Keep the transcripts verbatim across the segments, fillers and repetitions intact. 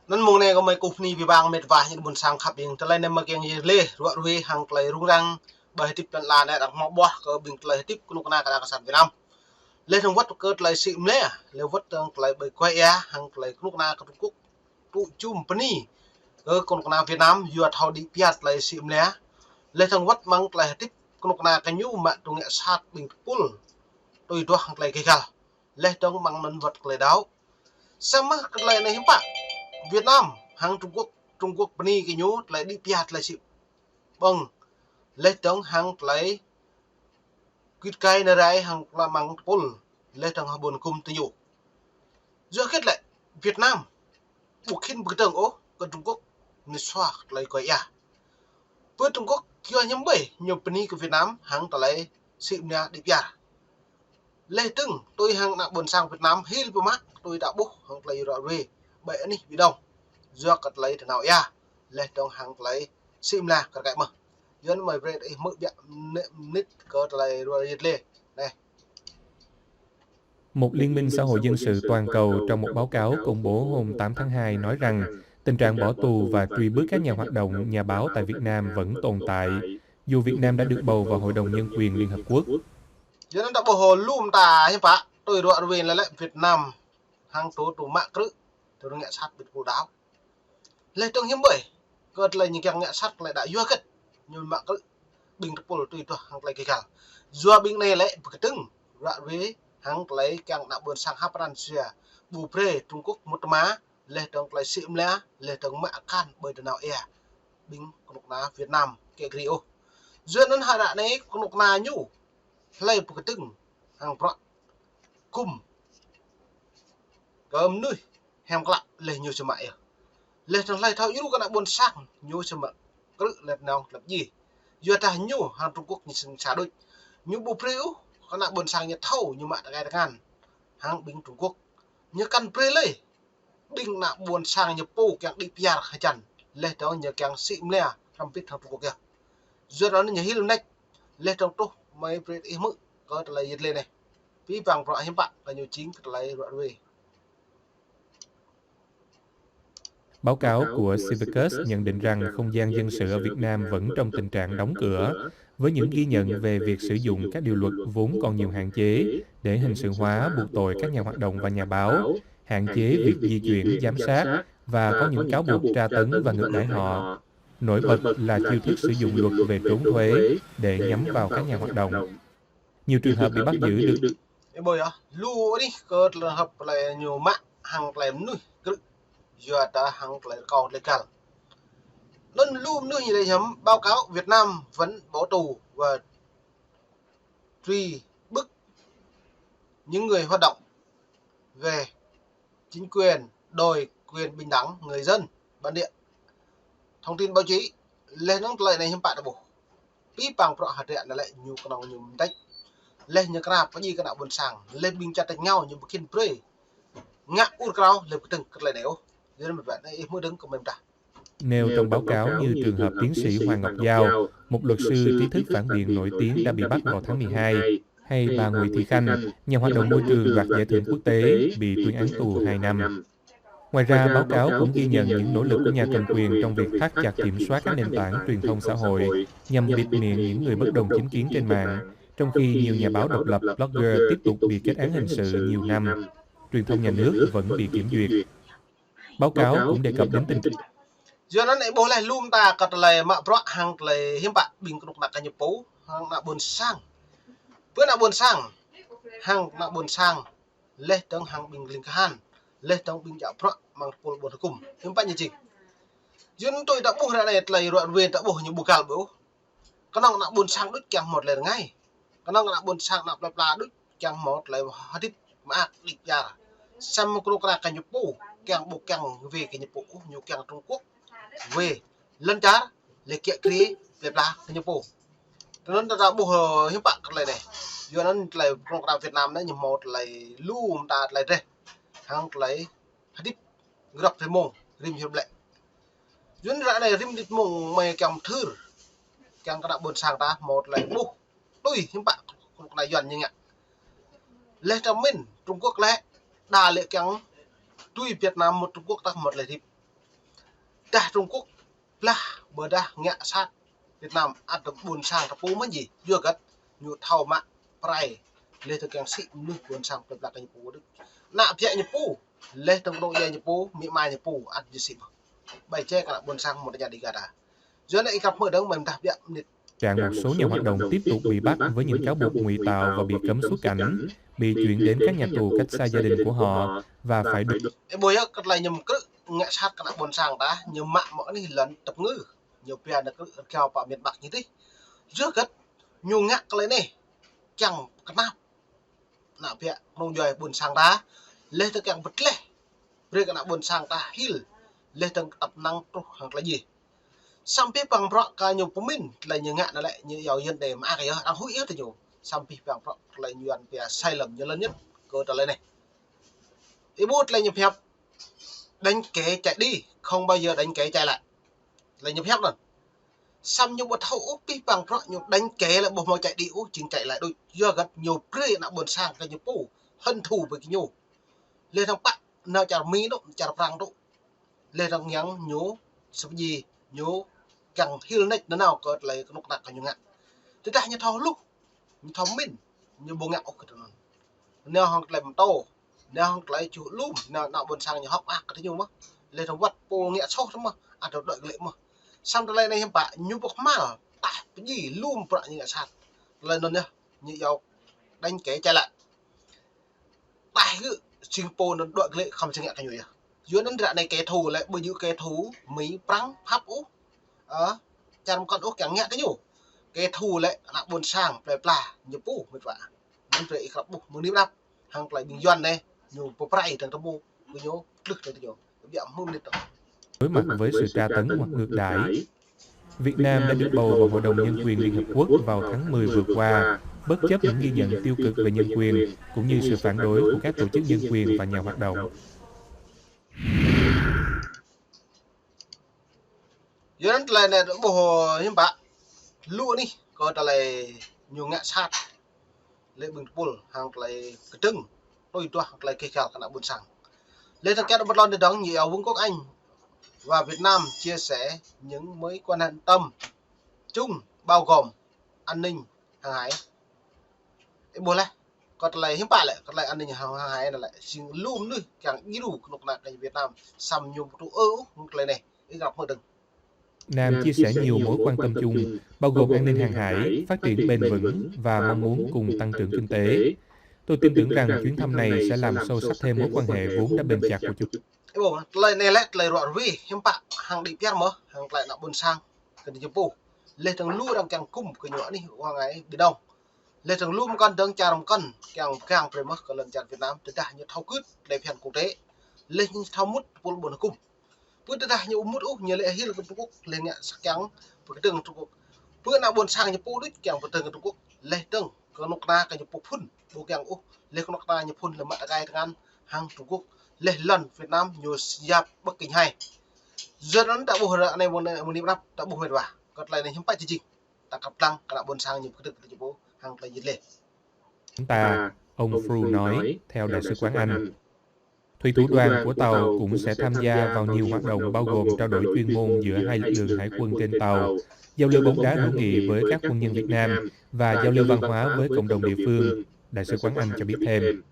Anŭn mơ̆ng anai kơ mơi kơkuh bơni abih bang met wa ñu ƀôn sang khăp ƀing tơlơi anai mơi kiăng yơh lĕ ruă ruê hăng tơlơi rŭng răng ƀơi hơdip lŏn ala anai arăng hmâo ƀuh kơ ƀing tơlơi hơdip kơnuk kơna kơ đảng cộng sản Việt Nam. Laih dơ̆ng wơ̆t kơ tơlơi sĭ mơlia, laih wơ̆t dơ̆ng tơlơi ƀơi kuai ia hăng tơlơi kơnuk kơna kơ Trung Quốc tŭ jum bơni kơ kơnuk kơna Việt Nam yua thâo đĭ pia tơlơi sĭ mơlia. Laih dơ̆ng wơ̆t mơ̆ng tơlơi hơdip kơnuk kơna kơ ñu mă tơ̆ng ngă sat ƀing tơpul tui duah hăng tơlơi gêh găl. Laih dơ̆ng mơ̆ng anŭn wơ̆t tơlơi đaŏ. Samơ̆ kơ tơlơi anai hiư̆m pă Việt Nam hăng Trung Quốc, Trung Quốc bơni kơ ñu tơlơi đĭ pia tơlơi sĭ ƀơ̆ng. Laih dơ̆ng hăng tơlơi git gai nao rai hăng tơlơi mơ̆ng tơpul. Laih dơ̆ng hăng ƀôn gum tơ ñu. Yua hơget lĕ Việt Nam ƀu khĭn pơkơdơ̆ng ôh kơ Trung Quốc ñu sua tơlơi kuai ia. Pơ Trung Quốc yua hiư̆m ƀơi ñu bơni kơ Việt Nam hăng tơlơi sĭ mơlia đĭ pia. Laih dơ̆ng tui hăng ană ƀôn sang Việt Nam hil pơmă tui ta ƀuh hăng tơlơi ruă ruê ƀơi anih Bi Đông. Yua kơ tơlơi tơnao ia. Laih dơ̆ng hăng tơlơi sĭ mơlia kơ rơkai mơ̆. Yua anŭn mơi brơi ih hmư̆ biă mơnit kơ tơlơi ruă ruê lĕ. Anai. Một liên minh xã hội dân sự toàn cầu trong một báo cáo công bố hôm tám tháng hai nói rằng tình trạng bỏ tù và truy bức các nhà hoạt động, nhà báo tại Việt Nam vẫn tồn tại, dù Việt Nam đã được bầu vào Hội đồng Nhân quyền Liên Hợp Quốc. Yua anŭn ta ƀuh lu mơta hiư̆m pă tui ruă ruê lĕ Việt Nam hăng tŭ tŭ mă krư̆ tơ̆ng ngă sat ƀing tơpul đaŏ. Laih dơ̆ng hiư̆m ƀơi kơ tơlơi ñu kiăng ngă sat tơlơi đaŏ yua hơget ñu mă krư̆ ƀing tơpul tui duah hăng tơlơi gêh găl. Yua ƀing anai lĕ pơkơdơ̆ng ruă ruê hăng tơlơi kiăng ană ƀôn sang hăp pran jua ƀu brơi Trung Quốc mŭt tơma laih dơ̆ng tơlơi sĭ mơlia laih dơ̆ng mă akan ƀơi tơnao ia ƀing kơnuk kơna Việt Nam kĕ kri ôh. Yua anŭn hơdră anai kơnuk kơna ñu hlơi pơkơdơ̆ng hăng bruă gum kơ mơnuih hiam klă laih ñu či mă yơh. Laih dơ̆ng hlơi thâo djru kơ ană ƀôn sang ñu či mă krư̆ lĕ nong lăp ji. Yua dah ñu hăng Trung Quốc ñu sĭn sa đôč. Ñu ƀu brơi ôh kơ ană ƀôn sang ñu thâo ñu mă tơkai tơngan hăng ƀing Trung Quốc. Ñu kăn brơi lơi ƀing ană ƀôn sang ñu pô kiăng đĭ pia hơjăn. Laih dơ̆ng ñu kiăng sĭ mơlia hrăm bit hăng Trung Quốc yơh. Yua anŭn ñu hil mơneč. Laih dơ̆ng truh mơi brơi ih hmư̆ kơ tơlơi yit lĕ anai. Abih bang bruă hiư̆m pă kơ ñu jing kơ tơlơi ruă ruê. Báo cáo của Civicus nhận định rằng không gian dân sự ở Việt Nam vẫn trong tình trạng đóng cửa, với những ghi nhận về việc sử dụng các điều luật vốn còn nhiều hạn chế để hình sự hóa buộc tội các nhà hoạt động và nhà báo, hạn chế việc di chuyển, giám sát và có những cáo buộc tra tấn và ngược đãi họ. Nổi bật là chiêu thức sử dụng luật về trốn thuế để nhắm vào các nhà hoạt động. Nhiều trường hợp bị bắt giữ được Ih ƀuh yơh, lu anih kơ tơlơi hăp tơlơi ñu mă hăng tơlơi mơnuih krư̆ yua dah hăng tơlơi rơkâo tơlơi găl. Anŭn lu mơnuih ñu lĕ hiam báo cáo Việt Nam vẫn bỏ tù và truy bức những người hoạt động về chính quyền, đòi quyền bình đẳng người dân bản địa. Thông tin báo chí, laih anŭn tơlơi anai hiư̆m pă ta ƀuh. Abih bang bruă hơdră anai lĕ ñu kơnơ̆ng ñu mơnteč. Laih ñu krăp pơdjai kơ ană ƀôn sang, laih ƀing čăt tĕk ngao ñu ƀu khĭn brơi ngă ur krao laih pơkơdơ̆ng kơ tơlơi anai ôh. Yua anŭn mơi brơi ih hmư̆ dơ̆ng kơ mơi mơdah. Nêu trong báo cáo như trường hợp tiến sĩ Hoàng Ngọc Giao, một luật sư trí thức phản biện nổi tiếng đã bị bắt vào tháng mười hai, hay bà Nguyễn Thị Khanh, nhà hoạt động môi trường đoạt giải thưởng quốc tế, bị tuyên án tù hai năm. Ngoài ra, báo cáo cũng ghi nhận những nỗ lực của nhà cầm quyền trong việc thắt chặt kiểm soát các nền tảng truyền thông xã hội nhằm bịt miệng những người bất đồng chính kiến trên mạng, trong khi nhiều nhà báo độc lập, blogger tiếp tục bị kết án hình sự nhiều năm. Truyền thông nhà nước vẫn bị kiểm duyệt. Báo cáo cũng đề cập đến tình Yua anŭn ih ƀuh laih lu mơta kơ tơlơi mă bruă hăng tơlơi hiư̆m pă ƀing kơnuk kơna kơ ñu pô hăng ană ƀôn sang. Pơ ană ƀôn sang hăng ană ƀôn sang laih dơ̆ng hăng ƀing ling kahan, laih dơ̆ng ƀing djă bruă mơ̆ng tơpul ƀôn hơkŭm. Hiư̆m pă ñu jing. Yua anŭn tui ta ƀuh ră anai tơlơi ruă ruê ta ƀuh ñu ƀu găl ƀu. Kơnơ̆ng ană ƀôn sang đôč kiăng hmâo tơlơi rơngai. Kơnơ̆ng ană ƀôn sang ană plơi pla đôč kiăng hmâo tơlơi hơdip mơak đĭ kyar. Samơ̆ kơnuk kơna kơ ñu pô kiăng ƀu kiăng wai kơ ñu pô ôh, ñu kiăng Trung Quốc wai lŏn čar, lĕ kiă kriê plơi pla kơ ñu pô. Tui anŭn ta ƀuh, ơ, hiư̆m pă kơ tơlơi anai. Yua anŭn tơlơi kơnuk kơna Việt Nam anai ñu hmâo tơlơi lu mơta tơlơi dreh hăng tơlơi hơdip grăp rĭm mông, rĭm hiư̆m lĕ. Yua anŭn ră anai rĭm đĭt mông mơi kiăng mơthưr, kiăng kơ ană ƀôn sang ta hmâo tơlơi ƀuh tui hiư̆m pă kơnuk kơna Yuan ñu ngă. Laih ta mĭn Trung Quốc lĕ, đa lĕ kiăng tui Việt Nam mŭt Trung Quốc ta hmâo tơlơi hơdip. Tơdah Trung Quốc blah, ƀôdah ngă sat Việt Nam, ăt ƀôn sang ta pô mơ̆n ji. Yua hơget? Ñu thâo mă prai, leh tơ kiăng sĭ mơnuih ƀôn sang plơi pla kơ ñu pô đôč. Ană ƀiă ñu pô, leh tơ kơnung djuai ñu pô, amĭ ama ñu pô, ăt ñu sĭ mơ̆n. Ƀai čê kơ ană ƀôn sang mơ̆ tơña đi gah ta. Yua anŭn ih krăp hmư̆ dơ̆ng mơ̆n dah ƀiă mơnit. Chặn một số nhà hoạt động tiếp tục bị bắt với những cáo buộc ngụy tạo và bị cấm xuất cảnh, bị chuyển đến các nhà tù cách xa gia đình của họ và phải đối Ơ, ƀuh yơh, kơ tơlơi ñu krư̆ ngă sat kơ ană ƀôn sang ta, ñu mă mơ̆ng anih lŏn tơpơngư. Ñu pia ană krư̆ rơgao pơ miền Bắc ñu tih. Yua hơget? Ñu ngă kơ tơlơi anai, kiăng kơnăp ană ƀiă kơnung djuai ƀôn sang ta, leh tơ kiăng pơtleh brơi kơ ană ƀôn sang ta hil, leh tơ tăp năng truh hăng tơlơi jih. Samơ̆ păng prăk kơ ñu pơmĭn, tơlơi ñu ngă anai lĕ, ñu iâu Yuan đe mă kơ yơh, arăng huĭ yơh tơ ñu. Samơ̆ păng prăk tơlơi ñu Yuan pia sai lầm, ñu lŏn nhất kơ tơlơi anai. Ih ƀuh tơlơi ñu pơhiăp, đánh kẻ chạy đi, không bao giờ đánh kẻ chạy lại. Tơlơi ñu pơhiăp anŭn. Samơ̆ ñu ƀu thâo ôh, pih păng prăk ñu đánh kẻ lĕ ƀu hmâo chạy đi ôh, jing chạy lại đôč. Yua hơget? Ñu brơi ană ƀôn sang kơ ñu pô, hơ̆n thù ƀơi kơ ñu. Leh tơ̆ng pă, nao čar Mi đôč, čar Prăng đôč. Leh tơ̆ng yang ñu, sơpji, ñu kiăng hil nač nanao kơ tơlơi kơnuk kơna kơ ñu ngă. Tơdah ñu thâo hluh, ñu thâo pơmĭn, ñu ƀu ngă ôh kơ tơlơi anŭn. Nao hăng tơlơi pơtô, nao hăng tơlơi čuh lum, nao ană ƀôn sang ñu hơ̆k mơak kơ tơ ñu mơ̆n. Leh tơ̆ng wơ̆t pô ngă soh tơ mơ̆n, ăt tơlơi đuaĭ glĕ mơ̆n. Samơ̆ tơlơi anai hiư̆m pă, ñu ƀu kơhma̱l, tah pơjing lum prăk ñu ngă sat. Tơlơi anŭn yơh, ñu iâu đánh kẻ chạy lại. Tah gơ̆, jing pô anŭn đuaĭ glĕ khŏm sĭt ngă kơ ñu yơh. Yua anŭn ră anai kẻ thù lĕ, ƀu djơ̆ kẻ thù Mi Prăng Pháp ôh, ơ, čar mơkŏn ôh kiăng ngă kơ ñu. Kẻ thù lĕ ană ƀôn sang plơi pla ñu pô, mĕt wa. Anŭn brơi ih krăp ƀuh mơ̆ng anai pơđăp, hăng tơlơi ƀing Yuan anai, ñu pơprai tơ̆ng tơmô, kơ ñu tlưh tơ̆ng tơ ñu. Ƀiă mơ̆ng anai tơ̆ng. Đối mặt với sự tra tấn hoặc ngược đãi, Việt Nam đã được bầu vào Hội đồng Nhân quyền Liên Hợp Quốc vào tháng mười vừa qua, bất chấp những ghi nhận tiêu cực về nhân quyền, cũng như sự phản đối của các tổ chức nhân quyền và nhà hoạt động. Yua anŭn tơlơi anai ƀuh hiư̆m pă, lu anih kơ tơlơi ñu ngă sat lĕ ƀing tơpul hăng tơlơi kơdơ̆ng, tui duah hăng tơlơi keh gal kơ ană ƀôn sang. Leh tơ̆ng kiăo ƀơi lŏn tơdang ñu iâu Vương quốc Anh và Việt Nam chia sẻ những mối quan tâm chung bao gồm an ninh, hàng hải. Ih ƀuh leh, kơ tơlơi hiư̆m pă lĕ, kơ tơlơi an ninh hăng hàng hải anŭn lĕ, jing lu mơnuih kiăng djru kơnuk kơna kơ Việt Nam, samơ̆ ñu ƀu tŭ ư ôh kơ tơlơi anai, ih krăp hmư̆ dơ̆ng. Nam chia sẻ nhiều mối quan tâm chung, bao gồm an ninh hàng hải, phát triển bền vững và mong muốn cùng tăng trưởng kinh tế. Tôi tin tưởng rằng chuyến thăm này sẽ làm sâu sắc thêm mối quan hệ vốn đã bền chặt của chúng Ơ, tơlơi anai lĕ, tơlơi ruă rơwe, hiư̆m pă hăng đĭ piar mơ̆, hăng tơlơi ană ƀôn sang kơ ñu pô. Leh tơ̆ng lu arăng kiăng gum kơ ñu anih wa ngai Biển Đông. Leh tơ̆ng lu mơkŏn dơ̆ng čar mơkŏn kiăng pơgang brơi mơ̆ kơ lŏn čar Việt Nam, tơdah ñu thâo gưt tơlơi phiăn quốc tế. Leh ñu thâo mŭt tơpul ƀôn hơkŭm. Pơ tơdah ñu mŭt ôh, ñu lĕ hil kơ Trung Quốc, lĕ ngă sat kiăng pơkơdơ̆ng Trung Quốc. Pơ ană ƀôn sang ñu pô đôč kiăng pơkơdơ̆ng Trung Quốc. Leh dơ̆ng kơnuk kơna kơ ñu pô phŭn, ƀu kiăng ôh. Leh kơnuk kơna ñu phŭn lĕ mă tơkai tơngan hăng Trung Quốc. Leh lŏn Việt Nam ñu yap Bắc Kinh hai. Yua anŭn ta ƀuh ră anai mơ̆ng anai mơ̆ng anai pơđăp, ta ƀuh mĕt wa. Kơ tơlơi anai hiư̆m pă či jing. Ta kăp lăng kơ ană ƀôn sang ñu pơkơdơ̆ng kơ ñu pô hăng tơlơi jĭt leh. Ta, ông Fru nói, theo Đại sứ quán Anh. Thủy thủ đoàn của tàu cũng sẽ tham gia vào nhiều hoạt động bao gồm trao đổi chuyên môn giữa hai lực lượng hải quân trên tàu, giao lưu bóng đá hữu nghị với các quân nhân Việt Nam và giao lưu văn hóa với cộng đồng địa phương, Đại sứ quán Anh cho biết thêm.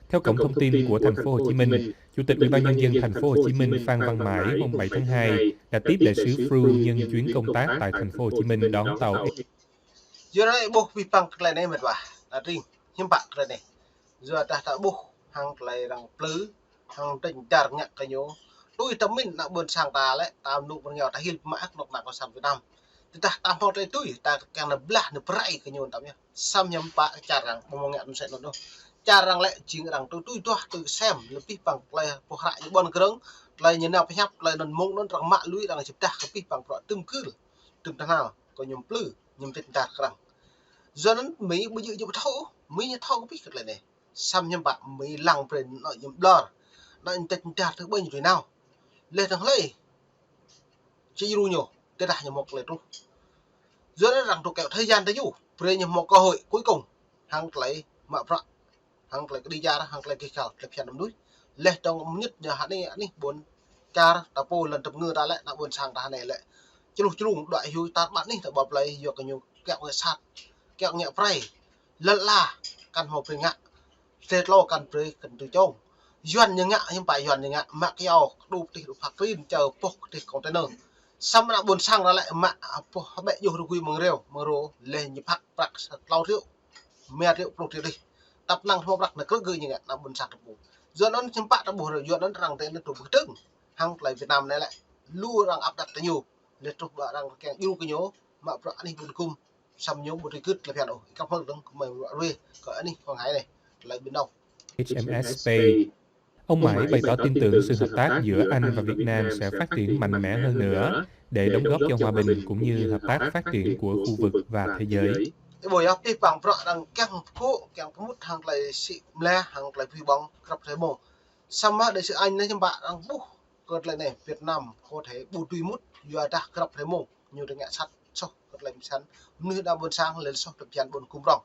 Theo cổng thông tin của thành phố Hồ Chí Minh, Chủ tịch Ủy ban Nhân dân thành phố Hồ Chí Minh Phan Văn Mãi hôm bảy tháng hai đã tiếp đại sứ Fru nhân chuyến công tác tại thành phố Hồ Chí Minh đón tàu Yua anŭn ih ƀuh pih păng kơ tơlơi anai mĕt wa, ta tring, hiư̆m pă kơ tơlơi anai. Yua dah ta ƀuh hăng tơlơi arăng plư, hăng tơ̆ng dar ngă kơ ñu. Tui ta pơmĭn ană ƀôn sang ta lĕ, ta mơnŭ pơrơngiao ta hil mă hơ̆k kơnuk kơna kơ sang Việt Nam. Tơdah ta hmâo tơlơi tui, ta kiăng nao blah nao pơrai kơ ñu tam yơh. Samơ̆ hiư̆m pă čar arăng, ƀu hmâo ngă anŭn sĕ anŭn ôh. Čar arăng lĕ jing arăng tui tui duah tui sem, lĕ pih păng tơlơi pơhră ñu ƀôn krơ̆ng, tơlơi ñu nao pơhiăp, tơlơi anŭn mơ̆ng anŭn arăng mă lui arăng jơ̆p dah kơ pih păng prăk tơ̆m kưl, tơ̆m tơhnal, kơ ñu plư. Ñu mơtĭt dar kơ arăng. Yua anŭn Mi ƀu djơ̆ djơ̆ ƀu thâo ôh, Mi ñu thâo kơ pih kơ tơlơi anai. Samơ̆ hiư̆m pă Mi lăng brơi anŭn ñu ƀlŏr. Anŭn ñu tĭt dar tơ ƀơi ñu tui nao. Leh tơ̆ng hlơi či djru ñu, tơdah ñu hmâo tơlơi truh. Yua anŭn arăng tŭ keo thời gian tơ ñu, brơi ñu hmâo cơ hội cuối cùng, hăng tơlơi mă prăk, hăng tơlơi kơđi čar, hăng tơlơi keh gal, tơlơi phiăn mơnuih. Leh dơ̆ng mơñŭt ñu hă anai, anih ƀôn čar, ta pô lŏn tơpơngư ta lĕ, ană ƀôn sang ta anai lĕ. Čluh člung đuaĭ hyu ta ƀă anih ta ƀă plơi, yua kơ ñu kiăng ngă sat, kiăng ngă prai. Lŏn ala, kăn hmâo pơ̆ ngă. Tơlơi tlâo kăn pơ̆ kăn tui čong. Yuan ñu ngă, hiư̆m pă Yuan ñu ngă, mă kyâo, đu pơtih đu phak rin, čơ pŏk pơtih container. Samơ̆ ană ƀôn sang ta lĕ mă, pŏk hơbĕ juh rơgui mơ̆ng rêu, mơ̆ng rô, leh ñu phak prăk sa tlâo triệu, rơma triệu, pluh triệu dih. Tăp năng hmâo prăk nao krư̆ gơ̆ ñu ngă, ană ƀôn sang ta pô. Yuan anŭn hiư̆m pă ta ƀuh rơ, Yuan anŭn arăng tơl anŭn tŭ pơkơtơ̆ng. Hăng tơlơi Việt Nam anai lĕ, lu arăng áp đặt tơ ñu. Leh truh ƀă arăng kiăng djru kơ ñu, mă bruă anih ƀun gum, samơ̆ ñu ƀu tui gưt tơlơi phiăn ôh. Ih kăp hơ̆k dơ̆ng kơ mơi ruai kơ anih Quảng Ngãi anai, tơlơi ƀing đaŏ. H M S Spey. Ông Mãi bày tỏ tin tưởng sự hợp tác giữa Anh và Việt Nam sẽ phát triển mạnh mẽ hơn nữa để đóng góp cho hòa bình cũng như hợp tác phát triển của khu vực và thế giới. Ih ƀuh yơh, pih păng bruă arăng kiăng pơkŏ, kiăng pơmŭt hăng tơlơi sĭ mlă, hăng tơlơi pih ƀơ̆ng grăp hrơi mông. Samơ̆ đại sứ Anh anai hiư̆m pă arăng ƀuh kơ tơlơi anai Việt Nam có thể ƀu dưi mŭt, yua dah grăp hrơi mông ñu tơngă sat soh kơ tơlơi mơsăn mơnuih đa ƀôn sang leh soh tơlơi phiăn ƀun gum rŏng.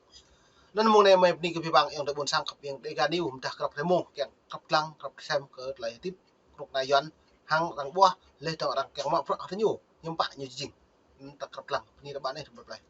Anŭn mông anai mơi bơni kơ pih păng ayŏng adơi ƀôn sang khăp ƀing Dega News, mơ̆ dah grăp hrơi mông kiăng grăp lăng, grăp sem kơ tơlơi hơdip kơnuk kơna Yuan, hăng arăng ƀuh, leh dơ̆ng arăng kiăng mă bruă kơ ñu, hiư̆m pă ñu jing. Anŭn ta grăp lăng, bơni ta ƀă anai, ta ƀă plơi.